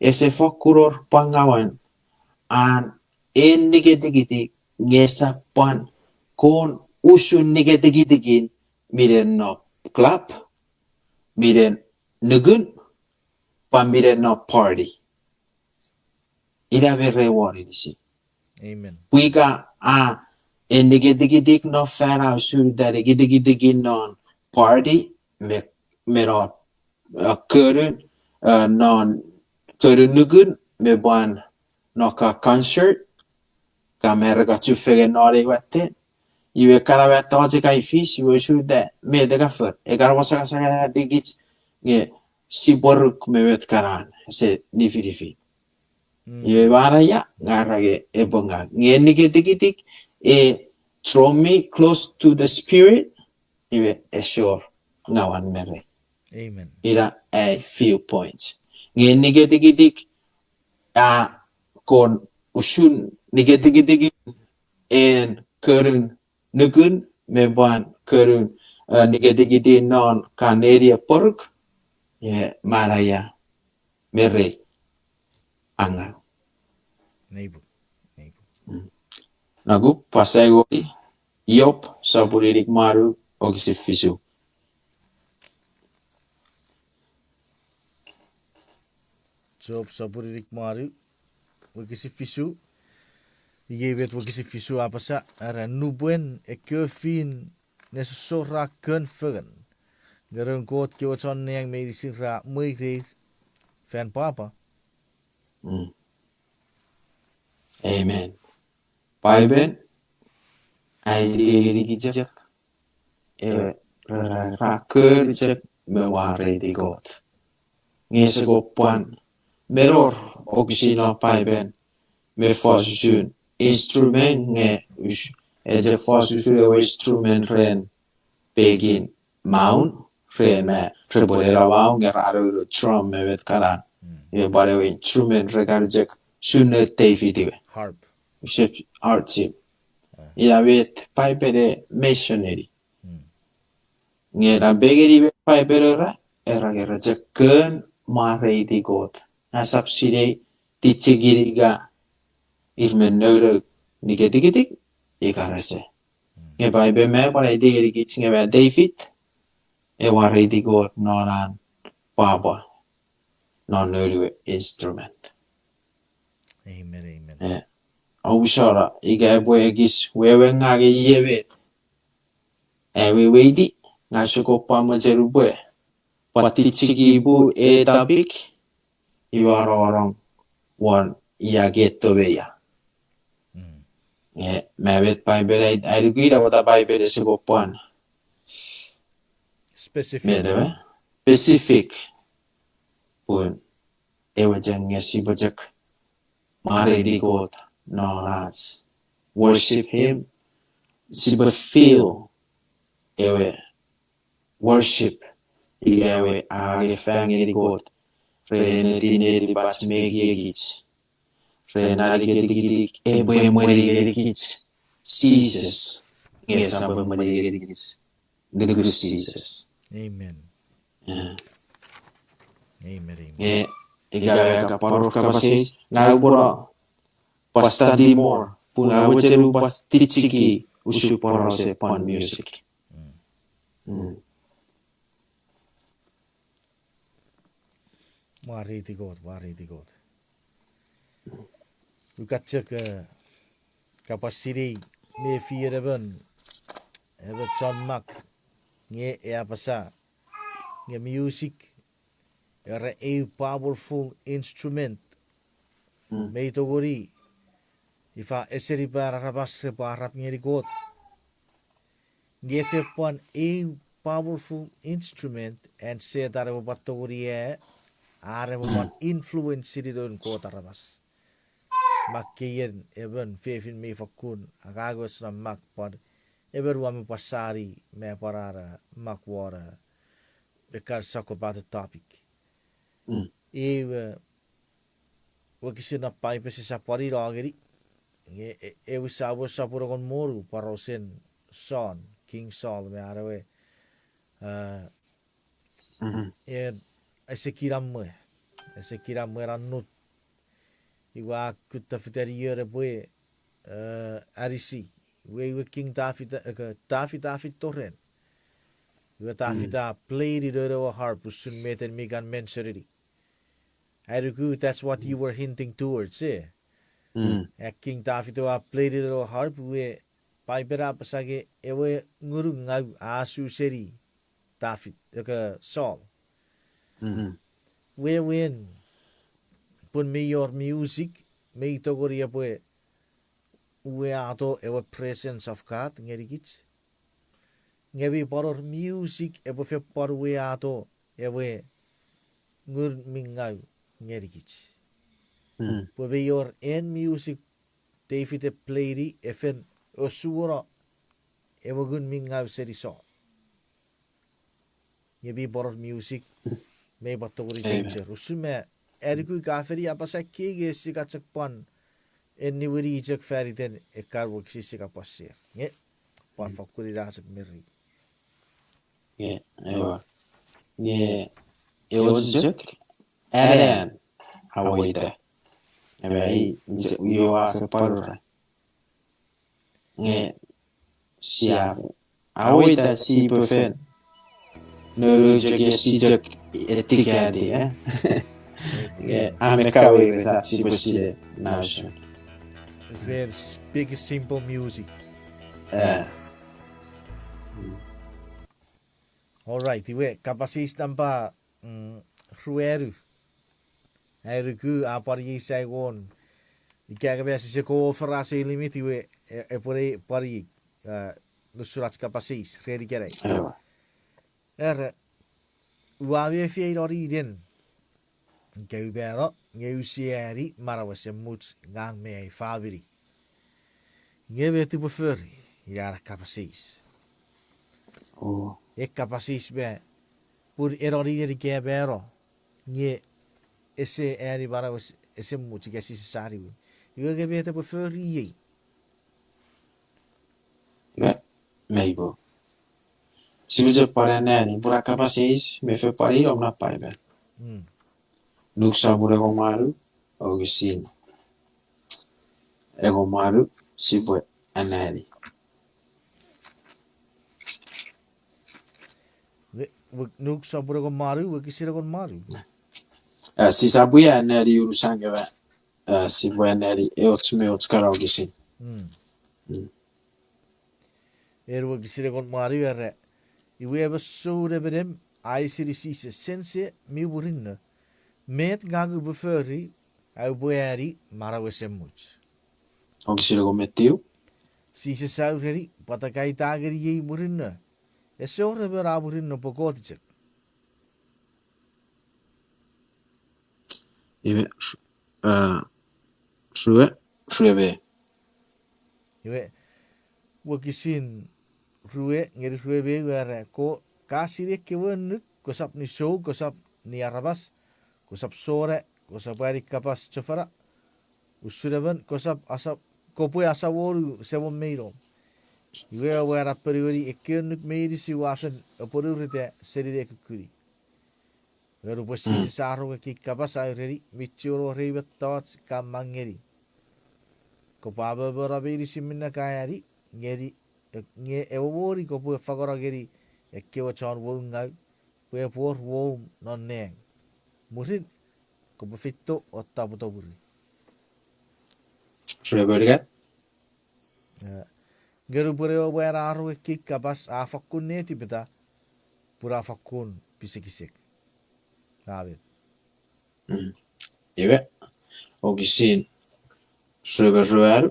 ese fokkun wor pwangawen an en niketikitik nge esap pwan kon usun niketikitikin minen no club, minen nukun, pwan minen no party. Ina me re wor inisi. Pwe ika a en niketikitik non fan a usun ita nikitikitikin non party, me, me non, a, konun, a, non konun nukun me pwan non ka concert, ka Merika chufengen non ei watte. Iwe kana watte chok a fis, iwe usun ita met e ka fori, e ka wasakasakanatikich, nge sipwe ruk me met kana ese nifinifin. Iwe manaia, nge ra nge epwe ngang, nge niketikitik e draw me close to the Spirit, iwe ese wor ngawan me rei. Ina ai few points. Nge niketikitik a kon usun niketikitik en konun nukun me pwan konun, a, niketikiti non ka neni epwe ruk, e manaia me rei angang. Noku pwan sai ngeni Job sopun inik me wanu wokisin fisu. Job sopun inik me wanu wokisin fisu. Iei met wokisin fisu a apasa, era, nupwen ekkewe fin nesosor ra kon fengen, nge noun Kot kewe chon nang meinisin ra mwireir fan pwapwa. Amen. Paipen a aiti ngenikich chok, e, ra, ra, ra kon chok me mwareiti Kot. Nge ese kon pwan, me wor wokisin non Paipen me fos usun instrument nge, e chok fos usun ewe instrument ren pekin maun, ren me, repwe nena maun nge ra nounou drum me met kana. Iwe pwan ewe instrument re kan chok, usun noun David iwe, harp, use hardship. Ina met Paipen e mention ngeni. Nge na pengeni met Paipen era, era nge ra chok kon mwareiti Kot. Asap sinei tichikin ika Ir mi nounou niketikitik ika rese. Nge Paipen mi pwan aiti ngenikich nge ma David, e wareiti Kot non an pwapwa non nounou instrument. Amen, amen. Eh, omusano ika epwe ekis wewe ngang iei met. Aweweiti, ngang sokko pwan mochen upwe pwan tichiki pwe e topic, iwe a rongorong won ia ke towe ia. Mm. Eh, ma met Paipen ai, ai nuku ina pwata Paipen ese pwan specific. Met ewe? Specific. Pun ewe chok nge sipwe chok mwareiti Kot non ach worship him, sipwe feel ewe worship, ika ewe angang fangeni Kot, ren ennetin netipach me ekiekich, ren aniketikitik epwe emweni ngenikich Jises, nge esap emweni ngenikich nuku Jises. Amen. Eh. Amen, amen. Nge ika ka pwan wor kapas eis, ngang upwe pwan study more, pun a mochen upwe pwan tichiki usun pwan rose pwan music. Mm. Mm. Mwareiti Kot, mwareiti Kot. Ua chok, eh, kapas sinei mefien emon, emon chon mak, nge e apasa nge music era eu powerful instrument. Mm. Mei tongeni, ifa, esenipan aramas repwe arap ngeni Kot. Nge fen pwan eu powerful instrument an Setan epwe pwan tongeni aea, are epwe pwan influence-ini noun Kot aramas. Makkeien emon fefin mei fakkun angangoch non mak pwan emon ua mi pwan sani me pwan an mak won, eh, ekkan sokkopaten topic. Mm. Iwe, wokisin non Paipen sisap pwan ino ngeni. Nge e-, ewe Samuel sopun engon me wonu, porausen Saul, King Saul, me an ewe, eh, mm, en ese kinamwe, ese kinamwe ena annut. Iwe a kutta fiten ion epwe, eh, anisi. Iwe, iwe King David, eh, David a feito ren. Iwe David, mm, a play-ni noun ewe harp usun meten mi kan mention-ini. Ai nuku that's what you were hinting towards, eh? Mm. Eh, King David ewe a play-ni noun ewe harp, iwe Paipen a apasa nge ewe ngunungau a su seni David, ika Saul. Mm. Wewen, pun mi wor music, mi tongeni epwe uwato ewe presence of God ngenikich. Nge mi pwan wor music epwe fen pwan uwato ewe ngun mi ngau ngenikich. Mm. Pwe mi wor en music David e play-ni e fen osuono ewe ngun mi ngau seni Saul. Nge mi pwan wor music, mi pwan tongeni, amen, danger. Usun me, ai nuku ka fen apasa kei nge sika chok pwan eniwini chok faniten ekkan wokisin sika pwan share. Nge, pwan, mm, fakkun ina chok meri. Nge, ewa. Nge, ewe chok, anean, aweita. Ewe i, nche, io a fen pwan ura. Nge sia aweita sipwe fen nounou chok, esi chok etikati, eh? Nge a me kawiri sa sipwe sine nausun. Very s-, big simple music. Eh. All right, iwe kapas eis nampa, mm, ruanu. Ai nuku a pwan iei sai won. Ika nge ma sise go over ach ei limit iwe, e, epwe ne pwan iei, eh, nusun ach kapas eis ren ikenai. Ewa. Era, ua mefi ai noninen, ika upano, nge use ani manau esemuch ngang me ai famini. Nge met upwe fori, ina ena kapas eis. Oh. E kapas eis me, pun e noninen ika mano, nge ese ani manau es-, esemuch ika sise sani we. Iwe nge met epwe fori iei. Iwe, mei pwe. Sipwe chok pwan anneani, pun a kapas eis, me fen pwan inom non Paipen. Mm. Luk sopun engon me wanu, wokisin. engon me wanu, sipwe anneani. Nuk sopun engon me wanu, wokisin engon me wanu. A, sisap anneani unusan kewe, a, sipwe anneani och me och kana wokisin. En wokisin engon me wanu era, iwe emon sou nemenem a eisini Jises, Sense mi murinno, met ngang upwe fori, aupwe ani manau esemuch? Wokisin engon me tiu. Jises a ureni, pwata ka aita ngeniei murinno? Ese wor emon a murinno pwe Kot chok. Iwe, a, rue, rue me. Iwe, wokisin rue ngeni rue me ew era, ko, ka sinei ekkewe annuk, kosap nisou, kosap ni aramas, kosap sona, kosap ani kapas chofona, usun emon, kosap, kopwe asamonu semom me inom. Iwe ewe a ponueni, ekkewe annuk meinisin ua fen aponureta seni ne kukkuni. Nge nupwen Jises a rong ekkei kapas a ureni, mi chuen wor ei mettoch ka mang ngeni. Kopwe amomono meinisin minne ka ani, nge ewe moni kopwe fangeno ngeni ekkewe chon woungau, pwe epwe wor woum non nang. Mwirin, kopwe feito o taputopuri. Nge nupwen ewe mwan a rong ekkei kapas a fakkun netipeta, pun a fakkun pisekisek. Amen. Iwe, wokisin rue me ruanu.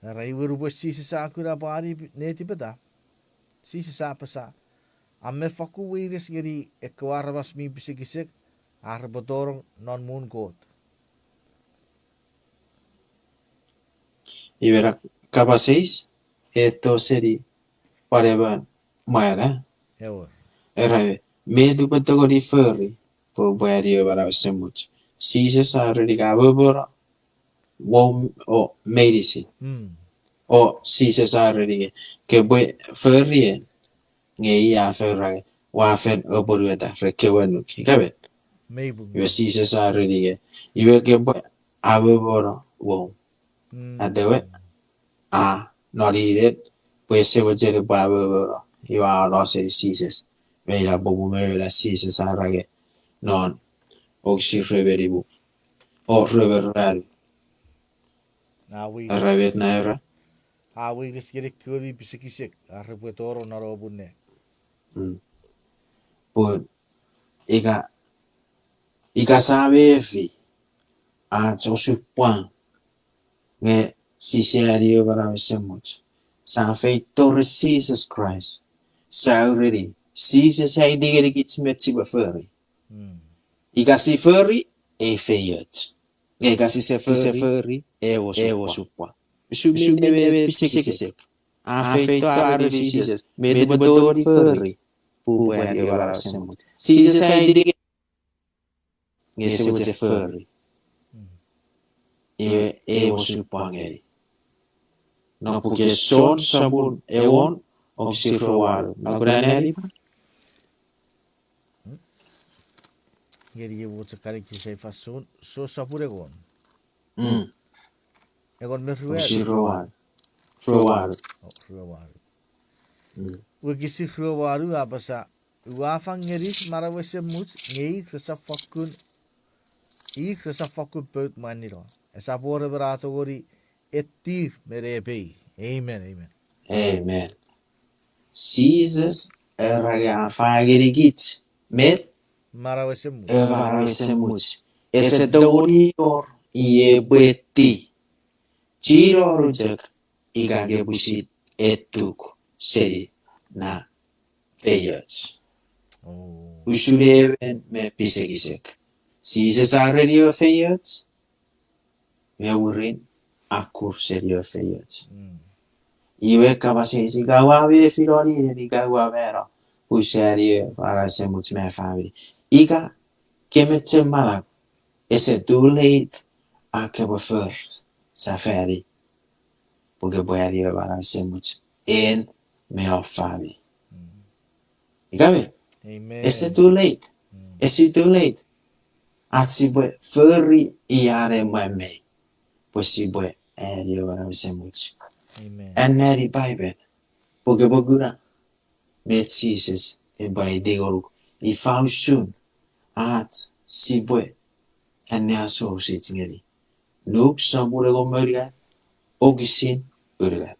Era iwe nupwen Jises a kuna pwe a netipeta, Jises a apasa, a men fakkun weires ngeni ekkewe aramas mi pisekisek ar repwe tonong non muun Kot. Iwe ra kapas eis, eto seni pwan emon mwan. Era, met upwe tongeni fori pwe upwe ani ewe manau esemuch? Jises a ereni, ka amomono woum o meinisin. O Jises a ereni, kopwe fori en, nge i a fen era, ua fen apwonueta ren kewe annuk. Ika met? Iwe Jises a ereni, iwe kopwe amomono woum. Atewe, a noninen pwe ese mochen epwe amomono, iwe a no seni Jises. Me ina popun me ina Jises a era nge non wokisin rue me nimu o rue me ruanu. Era met na era? A weires ngeni ekkewe mi pisekisek ar repwe tonong non ewe muun nang. Pun ika, ika sa mefi ach osupwang nge sise ani ewe manau esemuch, sa feito ren Jises Kraist, sa ureni, Jises a aiti ngenikich met sipwe fori. Ika si fori, ei feioch. Nge ika sise fori, ew osupwang. Usun minne met pisekisek a feito a ereni Jises, met upwe tongeni fori pwe upwe ani ewe manau esemuch? Jises a aiti nge ese mochen fori. Iwe ew osupwang ngeni. Non puken Jon sopun engon, wokisin rue me wanu. Nokuna nenipa? Ngeni ewe chok kanikisei fansoun, Jon sopun engon. Engon me rue. Wokisin rue me wanu. Rue me wanu. Wokisin rue me wanu a apasa, ua fang ngenir manau esemuch, nge ir resap fakkun, ir resap fakkun pout mwanino. Esap wor emon a tongeni ettir me nepei. Amen, amen. Amen. Jises era nge a fang ngenikich met? Manau esemuch. Ewe manau esemuch. Ese tongeni wor ion epwe etti. Chinon chok ika ke pwisin ettuk seni na feioch. Usun emon mi pisekisek. Jises a ereni ewe feioch, nge mwirin a kur seni ewe feioch. Iwe kapas eis, ika ua mefi noninen ika ua mano pwe use ani ewe manau esemuch me famini. Ika ke mochen manau, ese too late, a kopwe for sefani pwe kopwe ani ewe manau esemuch, en me om famini. Ika met? Ese too late. Ese too late. ach sipwe fori ian emwen mei, pwe sipwe ani ewe manau esemuch. Amen. Anneani Paipen, pwe kopwe kuna met Jises epwe aiti ngonuk, ifa usun ach sipwe anneasochis ngeni. Luk sopun engon me unungat, wokisin unungat.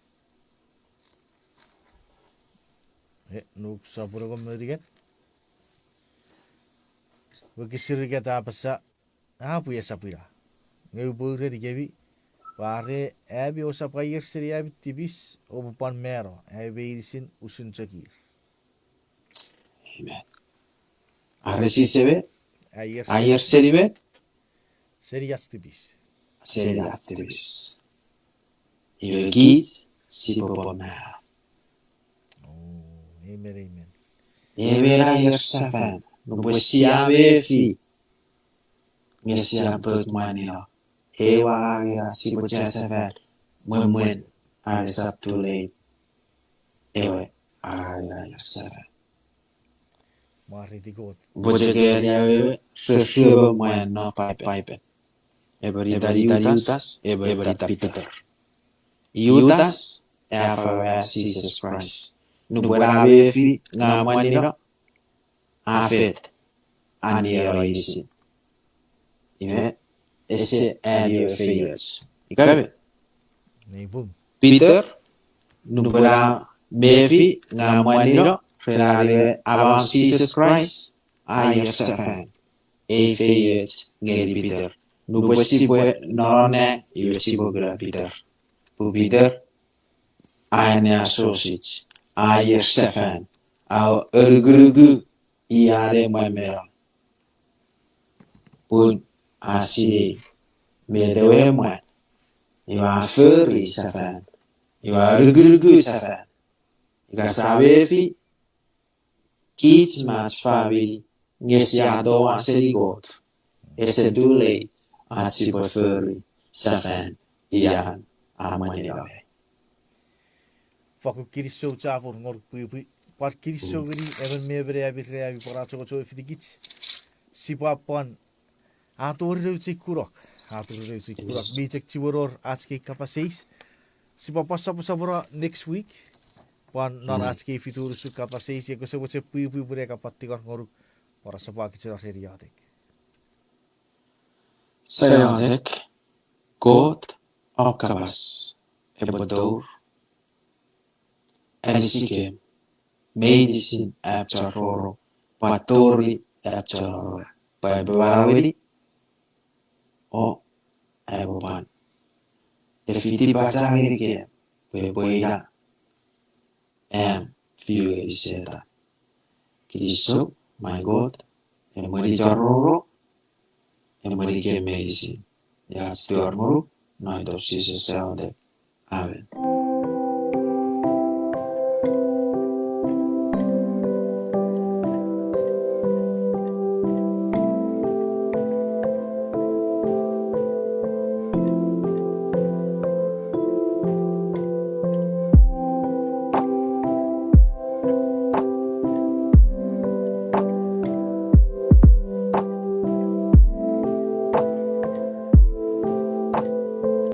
E, Luk sopun engon me unungat, wokisin unungat a apasa, a pwe esap ina. Nge upwe urenikemi, pwe are ami ousap aier seni ami tipis, oupwe pwan mano ami meinisin usun chok ir. Amen. Are sise met? Aier seni met? Seni ach tipis. Seni ach tipis. Iwe kich sipwe pwan mano. Oh, amen, amen. Ewe aier sefan, nupwen sia mefi nge sia pout mwanino, ewe angang ina sipwe chasefan, mwen mwen, are esap too late. Ewe angang ina aier sefan. Mwareiti Kot. Pwe chok eni awewe, re, re mwan non Paipen. Epwe ita Jutas, epwe ita Peter. Jutas a afawa Jises Kraist. Nupwen a mefi nge a mwanino, a fet, a nieno inisin. Iwe, ese ani ewe feioch. Ika met? Peter, nupwen a mefi nge a mwanino ren an ewe amanau Jises Kraist, a aier sefan. Ei feioch ngeni Peter. Nupwen sipwe nonnom, iwe sipwe kuna Peter. Pwe Peter a anneasochis, a aier sefan, a anukunuku ian emwen me nom. Pun a sinei met ewe emwen, iwe a fori sefan, iwe a anukunuku sefan. Ika sia mefi, kich me ach famini, nge sia tou seni Kot, ese too late ach sipwe fori sefan ian a mwanino. Fakkun kinisou chapur ngonuk pwipwi, pwan kinisou ngeni emon me emon ami ren ami pwan achocho fitikich. Sipwe pwan a tori nouch ei kunok, a tori nouch ei kunok, mi chok chiwen wor ach kei kapas eis. Sipwe pwan soposopono next week, pwan non ach kei fitu unusen kapas eis, ika kose mochen pwipwi pwe ne kapwa tingor ngonuk, pwan sipwe kicheno ren iotek. Sia iotek. Kot, om kapas epwe tour, anisikem meinisin am chon roro, pwan tori am chon roro, pwe aipwe manaueni, o aipwe pwan efiti pacha ngenikem, pwe epwe ina am fiu ngeni Setan. Kinisou, my God, emweni chon roro, emwenikem meinisin. Ach tingor ngonuk non iten Jises sia iotek. Amen.